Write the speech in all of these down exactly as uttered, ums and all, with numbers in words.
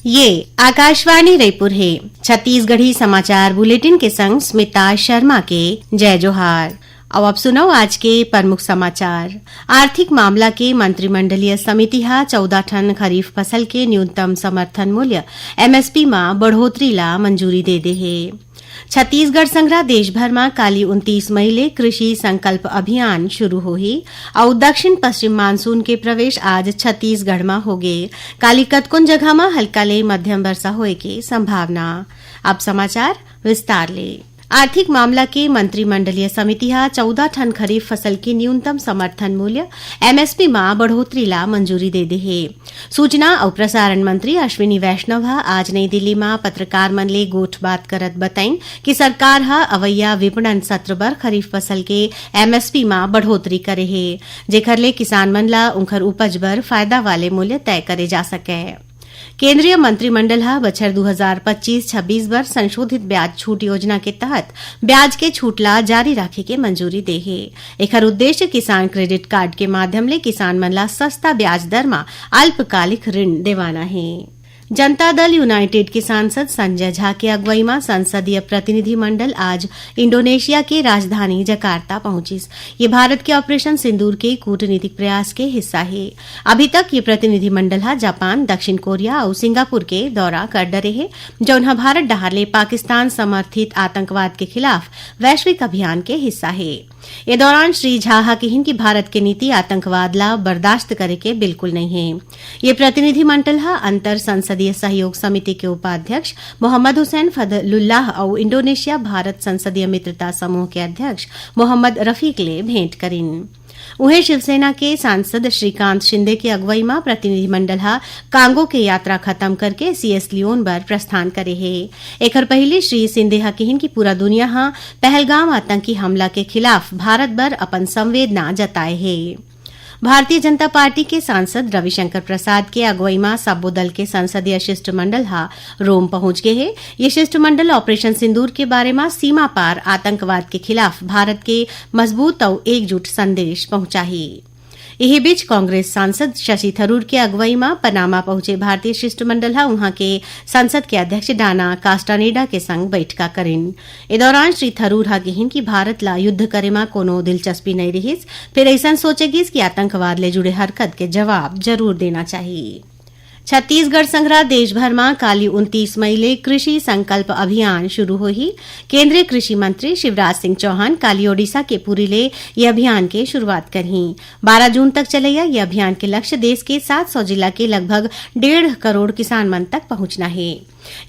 ये आकाशवाणी रईपुर हे। छत्तीसगढ़ी समाचार बुलेटिन के संग स्मिता शर्मा के जय जोहार। अब आप सुनव आज के प्रमुख समाचार। आर्थिक मामला के मंत्रिमंडलीय समिति ह चौदह ठन खरीफ फसल के न्यूनतम समर्थन मूल्य, एमएसपी, म बढ़ोतरी ला मंजूरी दे दे हे। छत्तीसगढ़ संघरा देश भर म काली उनतीस मई ले कृषि संकल्प अभियान शुरू होही अउ दक्षिण पश्चिम मानसून के प्रवेश आज छत्तीसगढ़ म होगे। काली कतकोन जगह म हल्का ले मध्यम वर्षा होए के संभावना। अब समाचार विस्तार ले। आर्थिक मामला के मंत्रिमंडलीय समिति ह चौदह ठन खरीफ फसल के न्यूनतम समर्थन मूल्य, एमएसपी, म बढ़ोतरी ला मंजूरी दे दे हे। सूचना अउ प्रसारण मंत्री अश्विनी वैष्णव ह आज नई दिल्ली म पत्रकार मन ले गोठबात करत बताइन कि सरकार ह अवइया विपणन सत्र बर खरीफ फसल के एमएसपी म बढ़ोतरी करे हे, जेखर ले किसान मन ला उंखर उपज बर फायदा वाले मूल्य तय करे जा सकय। केंद्रीय मंत्रिमंडल ह बछर दू हजार पच्चीस छब्बीस बर संशोधित ब्याज छूट योजना के तहत ब्याज के छूट ला जारी राखे के मंजूरी दे हे। एखर उद्देश्य किसान क्रेडिट कार्ड के माध्यम ले किसान मन ला सस्ता ब्याज दर म अल्पकालिक ऋण देवाना हे। जनता दल यूनाइटेड के सांसद संजय झा के अगुवई म संसदीय प्रतिनिधिमंडल आज इंडोनेशिया के राजधानी जकार्ता पहुंचिस। ये भारत के ऑपरेशन सिंदूर के कूटनीतिक प्रयास के हिस्सा हे। अभी तक ये प्रतिनिधिमंडल ह जापान, दक्षिण कोरिया अउ सिंगापुर के दौरा कर डरे हे, जउन ह भारत डहार ले पाकिस्तान समर्थित आतंकवाद के खिलाफ वैश्विक अभियान के हिस्सा हे। ये दौरान श्री झा ह किहिन कि भारत के नीति आतंकवाद ला बर्दाश्त करे के बिल्कुल नइ हे। ये प्रतिनिधिमंडल ह अंतर संसदीय सहयोग समिति के उपाध्यक्ष मोहम्मद हुसैन फदलुल्लाह अउ इंडोनेशिया भारत संसदीय मित्रता समूह के अध्यक्ष मोहम्मद रफीक ले भेंट करिन। उहें, शिवसेना के सांसद श्रीकांत शिंदे के अगुवई म प्रतिनिधिमंडल ह कांगो के यात्रा खत्म करके सीएस लियोन बर प्रस्थान करे हे। एखर पहिली श्री शिंदे ह किहिन कि पूरा दुनिया ह पहलगाम आतंकी हमला के खिलाफ भारत बर अपन संवेदना जताए हे। भारतीय जनता पार्टी के सांसद रविशंकर प्रसाद के अगुवई म सब्बो दल के संसदीय शिष्टमंडल ह रोम पहुंच गे हे। ये शिष्टमंडल ऑपरेशन सिंदूर के बारे म सीमा पार आतंकवाद के खिलाफ भारत के मजबूत अउ एकजुट संदेश पहुंचाही। इही बीच कांग्रेस सांसद शशि थरूर के अगुवई म पनामा पहुंचे भारतीय शिष्टमंडल ह उहां के संसद के अध्यक्ष डाना कास्टानेडा के संग बैठका करिन। ए दौरान श्री थरूर ह किहिन कि भारत ला युद्ध करे म कोनो दिलचस्पी नइ रिहिस, फेर अइसन सोचे गिस कि आतंकवाद ले जुड़े हरकत के जवाब जरूर देना चाही। छत्तीसगढ़ संघरा देश भर म काली उनतीस मई ले कृषि संकल्प अभियान शुरू होही। केंद्रीय कृषि मंत्री शिवराज सिंह चौहान काली ओडिशा के पुरी ले ये अभियान के शुरुआत करही। बारह जून तक चलइया ये अभियान के लक्ष्य देश के सात सौ जिला के लगभग डेढ़ करोड़ किसान मन तक पहुंचना हे।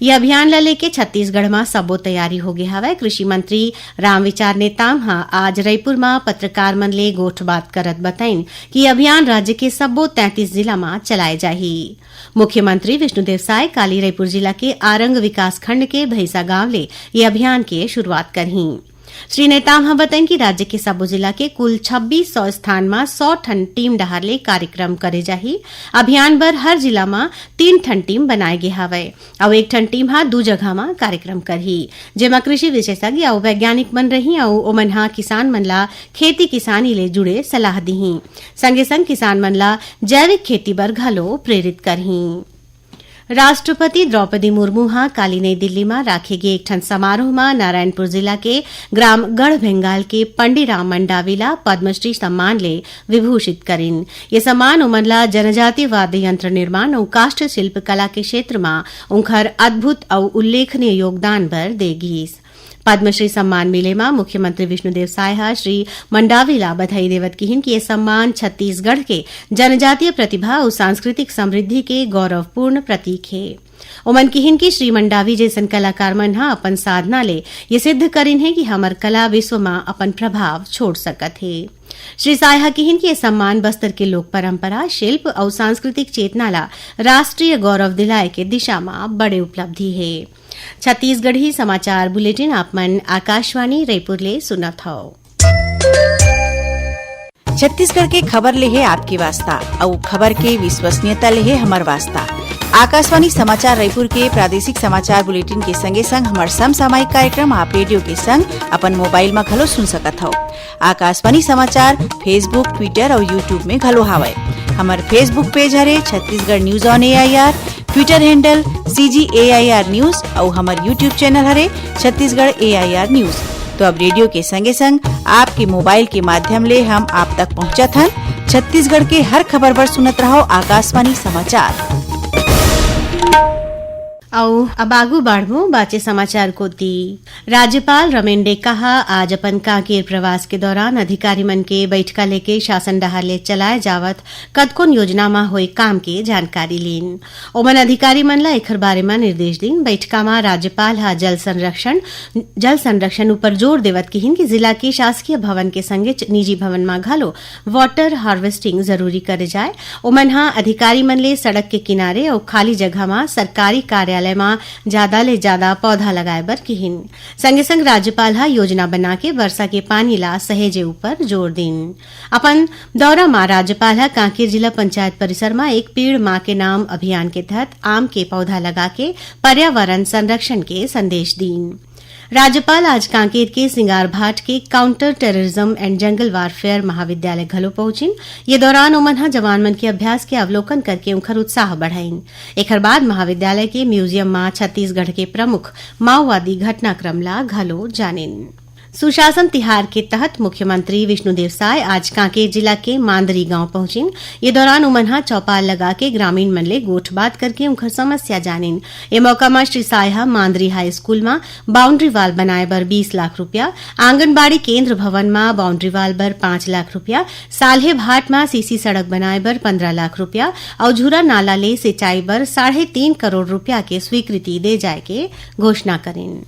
ये अभियान ल लेके छत्तीसगढ़ म सबो तैयारी होगे हवय। कृषि मंत्री रामविचार नेताम ह आज रईपुर म पत्रकार मन ले गोठबात करत बताइन कि ये अभियान राज्य के सबो तैंतीस जिला म चलाए जाही। मुख्यमंत्री विष्णुदेव साय काली रईपुर जिला के आरंग विकासखंड के भैसा गांव ले ये अभियान के शुरुआत करही। श्री नेताम ह बताइन कि राज्य के सबो जिला के कुल छब्बीस सौ स्थान म सौ ठन टीम डहार ले कार्यक्रम करे जाही। अभियान बर हर जिला म तीन ठन टीम बनाए गे हवय, अउ एक ठन टीम ह दू जगह म कार्यक्रम करही, जेमा कृषि विशेषज्ञ अउ वैज्ञानिक मन रही, अउ ओमन ह किसान मन ला खेती किसानी ले जुड़े सलाह दिही। संगे संग किसान मन ला जैविक खेती बर घलो प्रेरित करही। राष्ट्रपति द्रौपदी मुर्मू ह काली नई दिल्ली म राखे गे एक ठन समारोह म नारायणपुर जिला के ग्राम गढ़ भेंगाल के पंडीराम मंडावी ला पद्मश्री सम्मान ले विभूषित करिन। ये सम्मान ओमन ला जनजातीय वाद्य यंत्र निर्माण अउ काष्ठ शिल्प कला के क्षेत्र म उंखर अद्भुत अउ उल्लेखनीय योगदान बर दे गिस। पद्मश्री सम्मान मिले म मुख्यमंत्री विष्णुदेव साय ह श्री मंडावी ला बधाई देवत किहिन कि ये सम्मान छत्तीसगढ़ के जनजातीय प्रतिभा अउ सांस्कृतिक समृद्धि के गौरवपूर्ण प्रतीक हे। ओमन किहिन कि श्री मंडावी जइसन कलाकार मन ह अपन साधना ले ये सिद्ध करिन हे कि हमर कला विश्व म अपन प्रभाव छोड़ सकत हे। श्री साय ह किहिन कि ये सम्मान बस्तर के लोक परंपरा, शिल्प अउ सांस्कृतिक चेतना ला राष्ट्रीय गौरव दिलाए के दिशा म बड़े उपलब्धि हे। छत्तीसगढ़ी समाचार बुलेटिन आप मन आकाशवाणी रईपुर ले सुनत हव। छत्तीसगढ़ के खबर ले हे आपके वास्ता, अउ खबर के विश्वसनीयता ले हे हमर वास्ता। आकाशवाणी समाचार रईपुर के प्रादेशिक समाचार बुलेटिन के संगे संग हमर समसामयिक कार्यक्रम आप रेडियो के संग अपन मोबाइल म घलो सुन सकत हव। आकाशवाणी समाचार Facebook, Twitter अउ YouTube में घलो हावय। हमर Facebook पेज हरे Chhattisgarh News on AIR। Twitter handle C G A I R News अउ हमर YouTube channel हरे Chhattisgarh A I R News। तो अब रेडियो के संगे संग आपके मोबाइल के माध्यम ले हम आप तक पहुंचत हन। छत्तीसगढ़ के हर खबर बर सुनत रहो आकाशवाणी समाचार। अउ अब आगू बाढ़बो बाचे समाचार कोती। राज्यपाल रमेन डेका ह आज अपन कांकेर प्रवास के दौरान अधिकारी मन के बैठका लेके शासन डहार ले चलाए जावत कतकोन योजना म होए काम के जानकारी लीन। ओमन अधिकारी मन ल एखर बारे म निर्देश दीन। बैठका म राज्यपाल ह जल संरक्षण, जल संरक्षण ऊपर जोर देवत किहिन कि जिला के शासकीय भवन के संगे च-, निजी भवन म घलो water harvesting जरूरी करे जाए। ओमन ह अधिकारी मन ले सड़क के किनारे अउ खाली जगह म सरकारी कार्यालय म जादा ले जादा पौधा लगाए बर किहिन। संगे संग राज्यपाल ह योजना बना के वर्षा के पानी ला सहेजे ऊपर जोर दीन। अपन दौरा म राज्यपाल ह कांकेर जिला पंचायत परिसर म एक पेड़ मां के नाम अभियान के तहत आम के पौधा लगा के पर्यावरण संरक्षण के संदेश दीन। राज्यपाल आज कांकेर के सिंगारभाट के Counter Terrorism and Jungle Warfare महाविद्यालय घलो पहुंचिन। ये दौरान ओमन ह जवान मन के अभ्यास के अवलोकन करके उंखर उत्साह बढ़ाइन। एखर बाद महाविद्यालय के म्यूजियम म छत्तीसगढ़ के प्रमुख माओवादी घटनाक्रम ला घलो जानिन। सुशासन तिहार के तहत मुख्यमंत्री विष्णुदेव साय आज कांकेर जिला के मांदरी गांव पहुंचिन। ये दौरान उमन ह चौपाल लगा के ग्रामीण मन ले गोठबात करके उंखर समस्या जानिन। ए मौका म श्री साय ह मांदरी हाई स्कूल म बाउंड्री वॉल बनाए बर बीस लाख रुपया, आंगनबाड़ी केंद्र भवन म बाउंड्री वॉल बर पाँच लाख रुपया, साल्हेभाट म सीसी सड़क बनाए बर पंद्रह लाख रुपया अउ झूरा नाला ले सिंचाई बर साढ़े तीन करोड़ रुपया के स्वीकृति दे जाए के घोषणा करिन।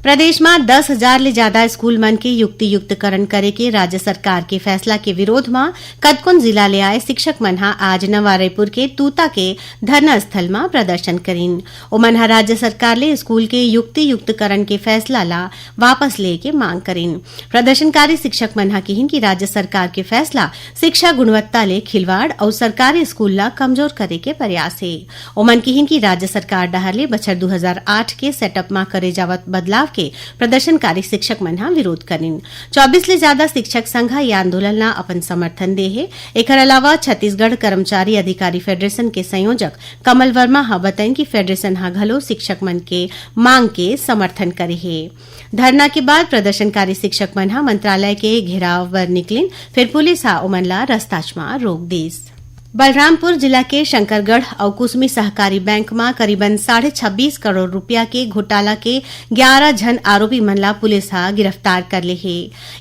प्रदेश म दस हजार ले जादा स्कूल मन के युक्तियुक्तकरण करे के राज्य सरकार के फैसला के विरोध म कतकोन जिला ले आए शिक्षक मन ह आज नवा रायपुर के तूता के धरना स्थल म प्रदर्शन करिन। ओमन ह राज्य सरकार ले स्कूल के युक्तियुक्तकरण के फैसला ला वापस लेके मांग करिन। प्रदर्शनकारी शिक्षक मन ह किहिन कि राज्य सरकार के फैसला शिक्षा गुणवत्ता ले खिलवाड़ अउ सरकारी स्कूल ला कमजोर करे के प्रयास हे। ओमन किहिन कि राज्य सरकार डहार ले बछर दू हजार आठ के सेटअप म करे जावत बदलाव के प्रदर्शनकारी शिक्षक मन ह विरोध करिन। चौबीस ले जादा शिक्षक संघ ह ये आंदोलन ला अपन समर्थन दे हे। एखर अलावा छत्तीसगढ़ कर्मचारी अधिकारी फेडरेशन के संयोजक कमल वर्मा ह बताइन कि फेडरेशन ह घलो शिक्षक मन के मांग के समर्थन करे हे। धरना के बाद प्रदर्शनकारी शिक्षक मन ह मंत्रालय के घेराव बर निकलिन, फेर पुलिस ह ओमन ला रस्ताच म रोक दीस। बलरामपुर जिला के शंकरगढ़ अउ कुसमी सहकारी बैंक म करीबन साढ़े छब्बीस करोड़ रुपया के घोटाला के ग्यारह झन आरोपी मन ला पुलिस ह गिरफ्तार कर ले हे।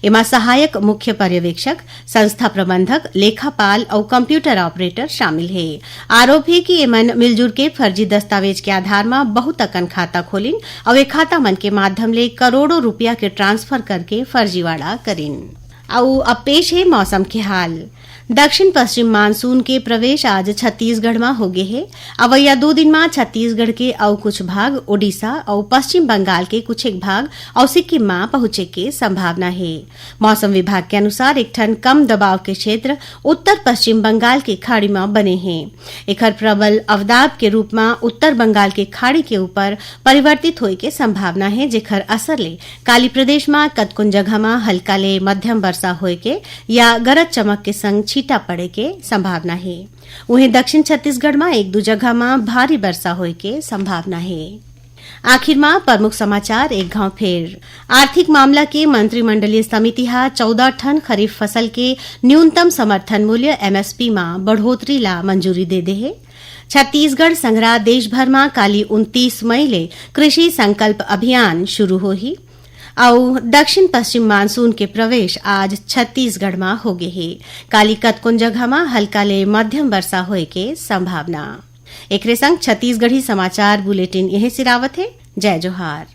एमा सहायक मुख्य पर्यवेक्षक, संस्था प्रबंधक, लेखापाल अउ कंप्यूटर ऑपरेटर शामिल हे। आरोप हे कि एमन मिलजुल के फर्जी दस्तावेज के आधार म बहुत अकन खाता खोलिन अउ ए खाता मन के माध्यम ले करोड़ों रुपया के ट्रांसफर करके फर्जीवाड़ा करिन। अउ अब पेश हे मौसम के हाल। दक्षिण पश्चिम मानसून के प्रवेश आज छत्तीसगढ़ म होगे हे। अवइया दू दिन म छत्तीसगढ़ के अउ कुछ भाग, ओडिशा अउ पश्चिम बंगाल के कुछ एक भाग अउ सिक्किम म पहुंचे के संभावना हे। मौसम विभाग के अनुसार एक ठन कम दबाव के क्षेत्र उत्तर पश्चिम बंगाल के खाड़ी म बने हे। एखर प्रबल अवदाब के रूप म उत्तर बंगाल के खाड़ी के ऊपर परिवर्तित होए के संभावना हे, जेखर असर ले काली प्रदेश म कतकोन जगह म हल्का ले मध्यम वर्षा होए के या गरज चमक के संग छींटा पड़े के संभावना हे। उहें, दक्षिण छत्तीसगढ़ म एक दू जगह म भारी वर्षा होए के संभावना हे। आखिर म प्रमुख समाचार एक घाव फेर। आर्थिक मामला के मंत्रिमंडलीय समिति ह चौदह ठन खरीफ फसल के न्यूनतम समर्थन मूल्य, M S P, म बढ़ोतरी ला मंजूरी दे दे हे। छत्तीसगढ़ संघरा देश भर म काली उनतीस मई ले कृषि संकल्प अभियान शुरू होही। अउ दक्षिण पश्चिम मानसून के प्रवेश आज छत्तीसगढ़ म होगे हे। काली कतकोन जगह म हल्का ले मध्यम वर्षा होए के संभावना। एकरे संग छत्तीसगढ़ी समाचार बुलेटिन इहें सिरावत हे। जय जोहार।